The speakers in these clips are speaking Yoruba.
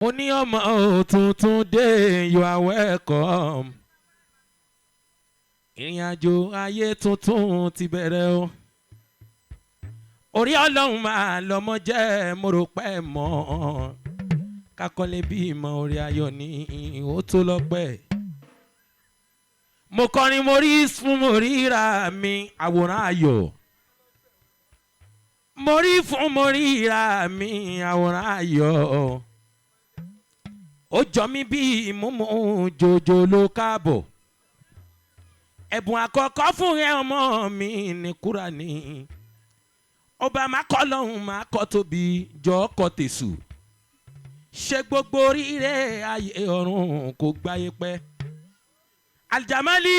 Mo ní ọmọ tuntun dé, you are welcome. Ìrìn àjò ayé tuntun ti bẹ̀rẹ̀ o. Orí Ọlọ́run máa lọ́mọ jẹ́, mo rò pẹ́ mọ́. Kakọ́lé bí ìmọ̀ orí ayọ̀ ní ó tó lọ́pẹ́. Mo kọrin, mo rí fún, mo ríra mi àwòrán ayọ̀. Mo rí fún, mo ríra mi àwòrán ayọ̀. Ó jọ mí bí ìmúmú jòjò ló káàbọ̀. Ẹ̀bùn àkọ́kọ́ fún ẹ ọmọ mi ní Kúránì. Ọba máa kọ́ lọ́hùn, máa kọ́ tóbi, jọ kọ́ tèṣù. Ṣe gbogbo oríire ayé ọ̀run kò gbáyé pẹ́. Aljamali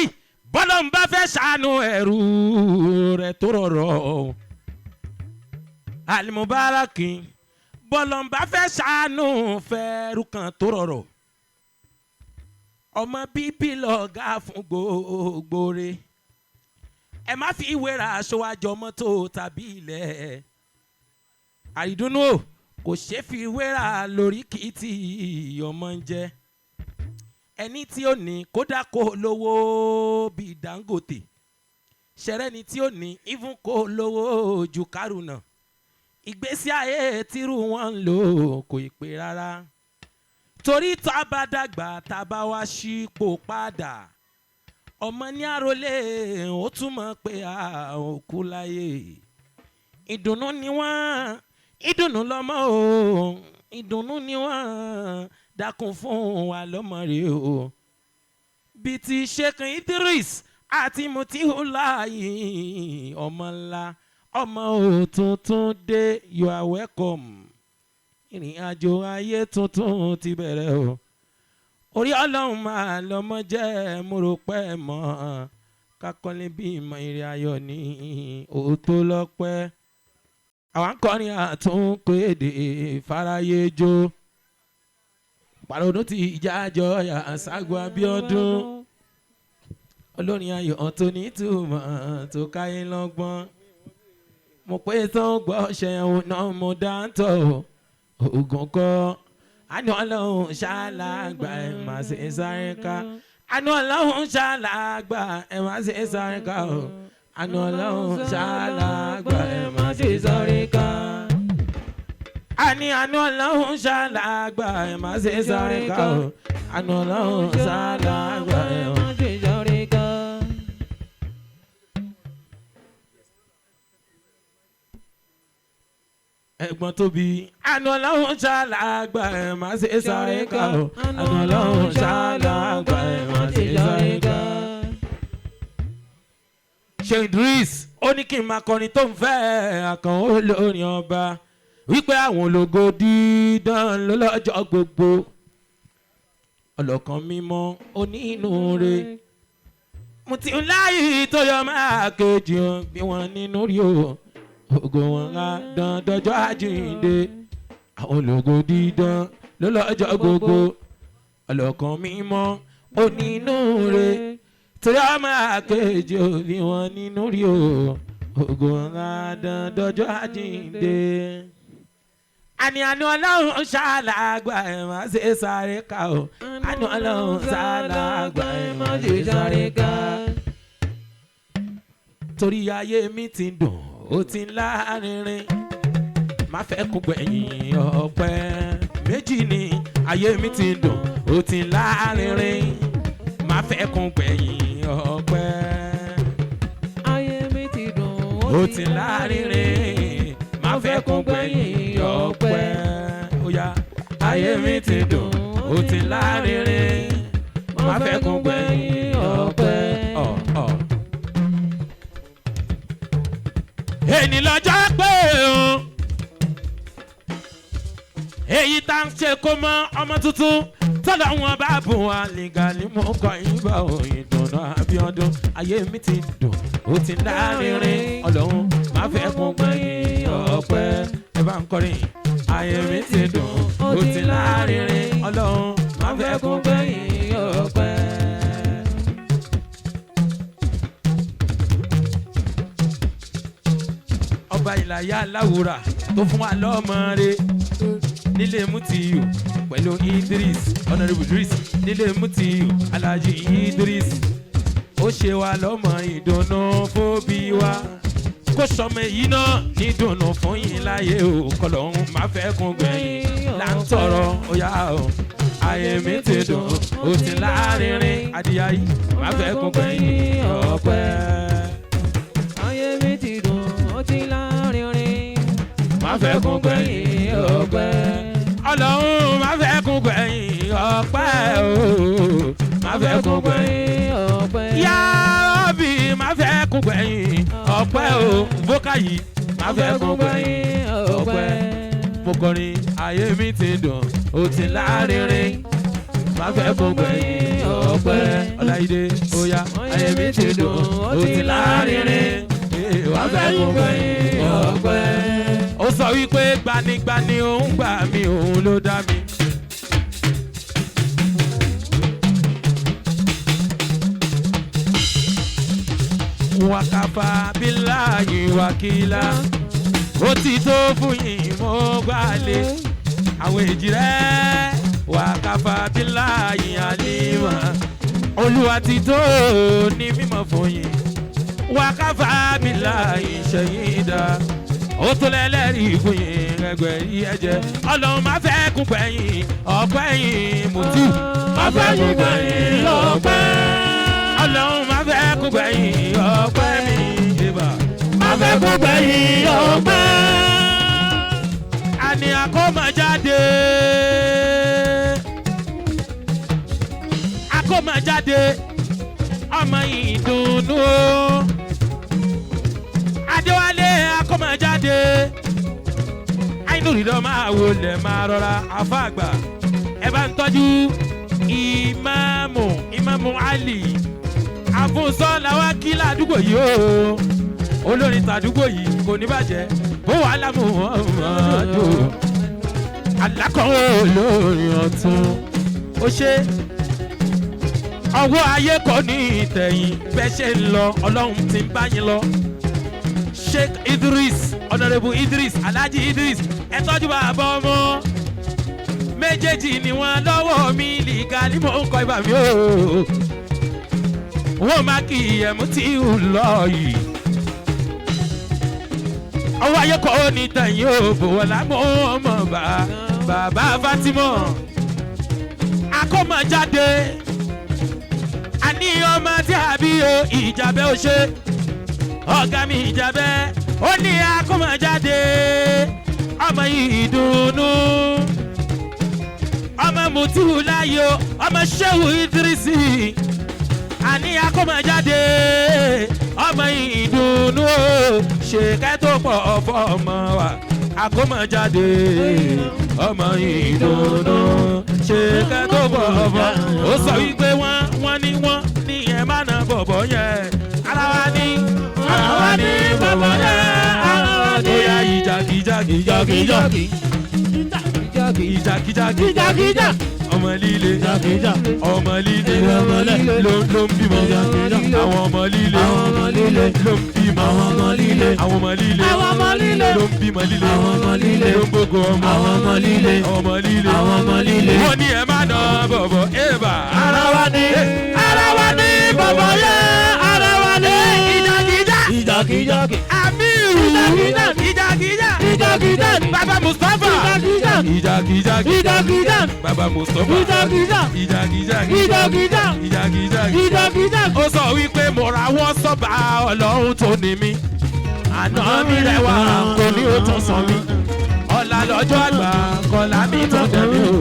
bọ́lọ̀ ń bá fẹ́ ṣàánú ẹrú rẹ̀ tó rọrọ̀. Alimubaraki bọ́lọ̀ ń bá fẹ́ ṣàánú fẹ́rù kan tó rọrọ̀. Ọmọ bíbí lọ̀gá fún gbogbo rẹ̀. Ẹ má fi ìwéra aṣọ àjọ mọ́tò tàbí ilẹ̀. Àrídùnnú o kò ṣeé fi wéra lórí kìtì ọmọ ń jẹ. Ẹni tí ó ní kódà kó lówó bíi Dangote, ṣẹrẹ́ni tí ó ní even kó lówó ju Kárùnà, ìgbésí ayé tírú wọn ń lò kò ì pé rárá, torí tá a bá dàgbà, tá a bá wá sípò padà, ọmọ ní àròlé, ó túmọ̀ pé a ò kú láyé. Ìdùnnú ni wọ́n, ìdùnnú lọ́mọ o, ìdùnnú ni wọ́n. Dákun fún wa lọ́mọ rẹ o, bíi ti Sheikh Idris àti Mutiulayi, ọmọ ńlá, ọmọ tuntun dé, you are welcome. Ìrìn àjò ayé tuntun ti bẹ̀rẹ̀ o. Orí Ọlọ́run máa lọ́mọ jẹ́, mo rò pẹ́ mọ́. Kakọ́lé bí ìmọ̀ ìrìn ayọ̀ ní òótọ́ lọ́pẹ́. Àwọn akọrin àtúnkéde fáráyé jó. Pàrọ̀nù ti ìjájọ́ Yàságun Abíọ́dún, olórin ayọ̀ tó nítumọ̀ tó káyé lọ́gbọ́n. Mo pé tó gbọ́ ṣẹ̀hún náà, mo dá ń tọ̀ ògùn kọ́. Àánú Ọlọ́run ṣáláàgbà, ẹ̀ má ṣe sáré ká. Àánú Ọlọ́run ṣáláàgbà, ẹ̀ má ṣe sáré ká o. Àánú Ọlọ́run ṣáláàgbà, ẹ̀ má ṣe sáré ká. Àní àánú Ọlọ́run ṣáláàgbà, ẹ̀ má ṣe sáré ká o. Àánú Ọlọ́run ṣáláàgbà, ẹ̀ má ṣe sáré ká. Ẹ̀gbọ́n tóbi. Àánú Ọlọ́run ṣáláàgbà, ẹ̀ má ṣe sáré ká o. Àánú Ọlọ́run ṣáláàgbà, ẹ̀ má ṣe sáré ká. Ṣe Idris ó ní kí n máa kọrin tó ń fẹ́ àkàn olórin ọba, wípé àwọn ológo dídán ló lọ́jọ́ gbogbo, ọlọ́kan mímọ́ onínúure Mutiulayi tó yọ máa kejì bí wọ́n nínú rí o, ògo wọn á dán dọjọ́ àjíǹde. Àwọn ológo dídán ló lọ́jọ́ gbogbo, ọlọ́kan mímọ́ onínúure torí ọmọ àkejì òbí wọn nínú rí o, ògo wọn á dán dọjọ́ àjíǹde. Àní àánú Ọlọ́run ṣáláàgbà, ẹ̀ má ṣe sáré ká o. Àánú Ọlọ́run ṣáláàgbà, ẹ̀ má ṣe sáré ká. Torí ayé mi ti dùn, ó ti ń lárinrin, má fẹ́ kú gbẹ̀yìn ọpẹ́ méjì ni. Ayé mi ti dùn, ó ti ń lárinrin, má fẹ́ kú gbẹ̀yìn ọpẹ́. Ayé mi ti dùn, ó ti ń lárinrin, má fẹ́ kú gbẹ̀yìn ọpẹ́. Ó yá, ayé mi ti dùn, ó ti ń lárinrin, má fẹ́ kú gbẹ̀yìn ọpẹ́. Ọ̀ ọ̀. Èní lọ́jọ́ pé o, èyí tá ń ṣe kó mọ́ ọmọ tuntun tọ́lọ̀ wọn bá bùn wá lìgàlì mú kọ́ ìbá òyìn dùnú Abíọ́dún. Ayé mi ti dùn, ó ti lárinrin, Ọlọ́run má fẹ́ kún gbẹ̀yìn ọpẹ́. Ẹ bá ń kọrin. Ayé mi ti dùn, ó ti lárinrin, Ọlọ́run má fẹ́ kún gbẹ̀yìn ọpẹ́. Ọba ìlàyà aláwùrà tó fún wa lọ́mọ rẹ̀ nílé Mutiyu. Pẹ̀lú Idris, Honourable Idris nílé Mutiu, Alhaji Idris. Ó ṣe wa lọ́mọ ìdùnnú fóbi wa. Kó sọmọ èyí náà nídùnnú fún yín láyé o, kọlọ́hún má fẹ́ kún gbẹ̀yìn là ń tọrọ ó yá o. Ayé mi ti dùn, ó ti lárinrin, adìyẹ yìí má fẹ́ kún gbẹ̀yìn ọpẹ́. Ayé mi ti dùn, ó ti lárinrin. Má fẹ́ kún gbẹ̀yìn ọpẹ́. Ọlọ́run má fẹ́ kún gbẹ̀yìn ọpẹ́ o. Má fẹ́ kún gbẹ̀yìn ọpẹ́. Ya Rabbi má fẹ́ kún gbẹ̀yìn ọpẹ́ o. Bókà yìí má fẹ́ kún gbẹ̀yìn ọpẹ́. Mo kọrin ayé mi ti dùn, ó ti lárinrin. Má fẹ́ kún gbẹ̀yìn ọpẹ́. Ọláyídé óyá ayé mi ti dùn, ó ti lárinrin. Má fẹ́ kún gbẹ̀yìn ọpẹ́. Ó sọ wípé gbanigbani òun gbà mí, òun ló dá mi. Wàkàfà bíláyì wàkìlà ó ti tó fún yìí mo gbàlè àwọn èjì rẹ wàkàfà bíláyì àlìmọ olúwa ti tó ní mímọ́ fún yìí wàkàfà bíláyì ṣẹyìn dá ó tó lẹ́lẹ́rìí fún yìí ẹgbẹ́ yìí ẹ̀jẹ̀ ọlọ́run má fẹ́ kún pẹ̀yìn ọ̀pẹ́ yìí Mutiu má fẹ́ kún pẹ̀yìn ọ̀pẹ́ ọlọ́run má fẹ́ kún gbẹ̀yìn ọpẹ́ mi ìbà má fẹ́ kún gbẹ̀yìn ọpẹ́. Àní àkómọjáde àkómọjáde ọmọ ìdùnnú o. Adéwálé àkómọjáde àìnú rírọ máa wọlé máa rọra àfa àgbà ẹ bá ń tọ́jú ìmáàmù ìmáàmù Ali àfúnsọ làwa kí ládùúgbò yìí o olórin tàdúgbò yìí kò ní bàjẹ́ bó wàá lámú ọmọdé alákọ̀wé olórin ọ̀tún ó ṣe ọwọ́ ayé kò ní ìtẹ̀yìn bẹ́ẹ̀ ṣe ń lọ ọlọ́run ti ń bá yín lọ Sheikh Idris Honourable Idris Alhaji Idris ẹ tọ́jú bàbá ọmọ méjèèjì ni wọ́n lọ́wọ́ mi lìgá ní mò ń kọ́ ibà mi o wọ́n máa kí ẹ̀mú tí ń lọ yìí. ọwọ́ ayé kọ́ ní tẹ̀yìn o bòwọ́ lámú ọmọ bàbá Fatima. Akọ́mọjáde àní ọmọ tí a bí o ìjàbẹ́ ò ṣe ọ̀gá mi ìjàbẹ́ ó ní akọ́mọjáde ọmọ ìdùnnú ọmọ Mutiu láyò ọmọ Shehu Idrisi àní akọ́mọjáde ọmọ ìdùnnú ṣèkẹ́ tó pọ̀ ọ̀fọ̀ ọmọ wa akọ́mọjáde ọmọ ìdùnnú ṣèkẹ́ tó pọ̀ ọ̀fọ̀ ó sọ wípé wọ́n ní wọ́n ní ẹ̀ má nà bọ̀bọ̀ yẹn ara wa ní ara wa ní bọ̀bọ̀ yẹn ara wa ní. Ó yá ìjàkíjàkí ìjàkíjàkí ìjàkíjàkí Ìjàkíjà. ọmọ líle Ìjàkíjà. ọmọ líle Ọmọ líle. ló ló ń bímọ Ìjàkíjà. àwọn ọmọ líle Àwọn ọmọ líle. ló ń bímọ Àwọn ọmọ líle. àwọn ọmọ líle Àwọn ọmọ líle. ló ń bímọ líle Àwọn ọmọ líle. ló ń gbógo ọmọ Àwọn ọmọ líle. ọmọ líle Àwọn ọmọ líle. wọ́n ní ẹ má nà bọ̀bọ̀ ébà Ara wa ni. Ara wa ní bọ̀bọ̀ yẹ Ara wa ni. ìjàkíjà Ìjàkíjà. Amiru Ìjàkíjà. ìjàkíjà Ìjàkíjà. bàbá Mustapha Ìjàkíjà. ìjàkíjà Ìjàkíjà. bàbá Mustapha Ìjàkíjà. ìjàkíjà Ìjàkíjà. ìjàkíjà Ìjàkíjà. ó sọ wípé mo ra wọ́n sọ́ba ọlọ́run tó ní mi àná mi rẹwà kò ní ó tún sàn mí ọ̀la lọ́jọ́ àgbà kọlá mi tún tẹ̀mí o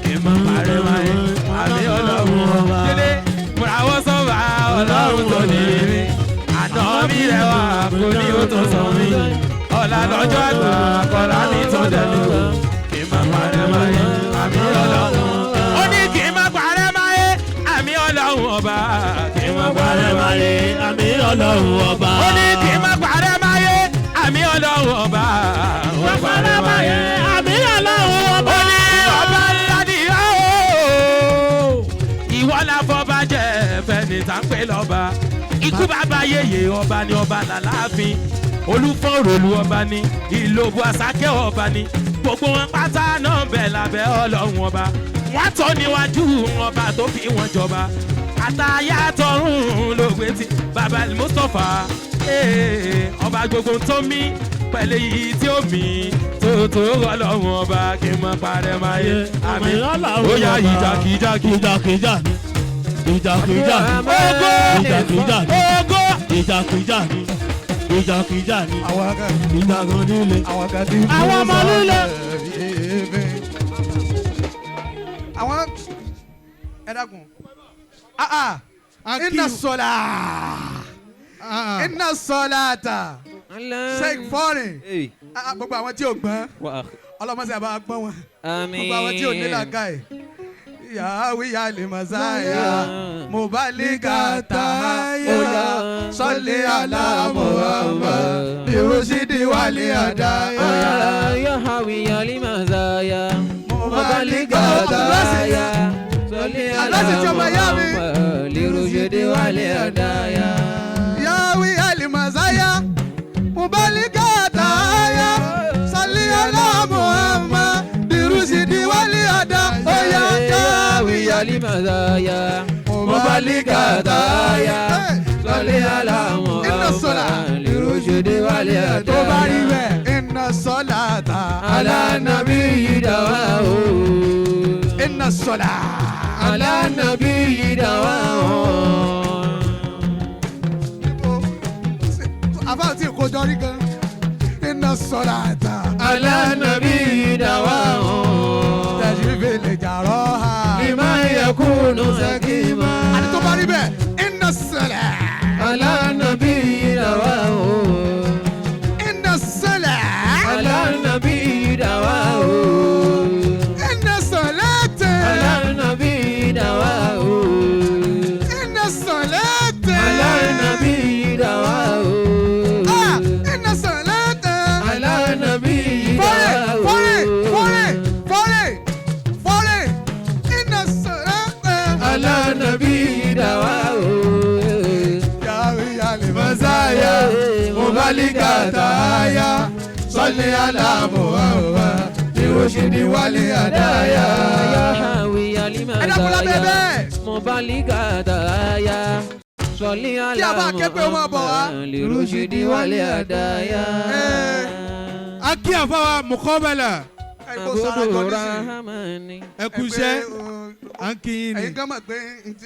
kì í mọ parẹ́ wáyé àmì ọlọ́run ọba délé mo ra wọ́n sọ́ba ọlọ́run tó ní mi àná mi rẹwà kò ní ó tún sàn mí ọ̀la lọ́jọ́ àgbà kọlá mi tún tẹ̀mí o kì í mọ parẹ́ wáyé àmì ọlọ́run ó ní kì í mọ parẹ́ wáyé àmì ọlọ́run ọba kì í mọ parẹ́ wáyé Àmì ọlọ́run ọba. ó ní kí n má parẹ́ máyé àmì ọlọ́run ọba. Má parẹ́ máyé, àmì ọlọ́run ọba. Ó ní ọba ńlá ni ó. Ìwọ la fọba jẹ fẹ́ni tá ń pè lọ́ba. Ikú bàbá yèyé ọba ni ọba làláàfin. Olúfọ́n ròlú ọba ni ìlòbù àsákẹ́ ọba ni. Gbogbo wọn pátá náà bẹ̀ lábẹ́ Ọlọ́run ọba. Wọ́n tọ́ níwájú ọba tó fi wọn jọba. Àtàyà tọrùn ló gbé tí baba Mustapha. Ọba gbogbo tó mí pẹ̀lú èyí tí ó mí tó tó Ọlọ́run ọba kí n mọ parẹ́ máa yé. Àmín. Ó yá ìjàkíjàkí. Ìjàkíjà ni. Ìjàkíjà ni. Ògo! Ìjàkíjà ni. Ògo! Ìjàkíjà ni. Ìjàkíjà ni. Àwọn kan Ìjàkan nílé. àwọn kan ti Àwọn ọmọ líle. Àwọn ẹ dákun. Ah ah. Inna sola. Inna solata. Sheikh Foreign. Ah ah, gbogbo àwọn tí ò gbọ́n. Ọlọ́mọṣẹ́ àbá gbọ́n wọn. Gbogbo àwọn tí ò ní làákàyè. Yàwí yàlè màsáyà. Mùbálígà táyà. Sọ́lé àlá Muhammad. Ìrúsídìí wálé àdáyà. يا حاوي لمزايا Mùbálígà táyà. Àlọ́sì tí ọmọ ìyá mi. لرشد والهدايا Yàwí yàlè màsáyà. Mùbálígà táyà. Sọ́lé àlá Muhammad. Ìrúsídìí wálé àdáyà. Yàwí yàlè لمزايا Mùbálígà táyà. صلي على Inna sola. محمد لرشد والهدايا Tó bá rí bẹ́ẹ̀, inna solata. على النبي دواء Inna sola. على النبي دواء Àbá tí kò jọrí gan. Inna solata. على النبي دواء Tẹ̀sífì lè jàrọ̀ ha. لمن يكون سكيما Àti tó bá rí bẹ́ẹ̀, inna sola. على النبي دواء Inna sola. على النبي دواء Inna solata. على النبي دواء Inna solata. على النبي دواء Ah, inna solata. على النبي Fọ́lẹ̀, دواء fọ́lẹ̀, fọ́lẹ̀, fọ́lẹ̀, fọ́lẹ̀. Inna solata. على النبي دواء Yàwí yàlè mọ́sáyà, mùbálígà táyà, sọ́lé aláàmúhàmá, ìròṣìdì wálé àdáyà. يا حاوي Ẹ dákun lábẹ́ لمزايا bẹ́ẹ̀. مبالغة دايا صلي Kí على a bá ké pé ó máa bọ̀ wá. محمد لرشد والهدايا A kí àfáwà mùkọ́bẹ̀là. Ẹ kó sára jọ nísìnyí. Abdulrahman Ẹ kú iṣẹ́. À ń kí yín ni. Ẹ̀yin kan mọ̀ pé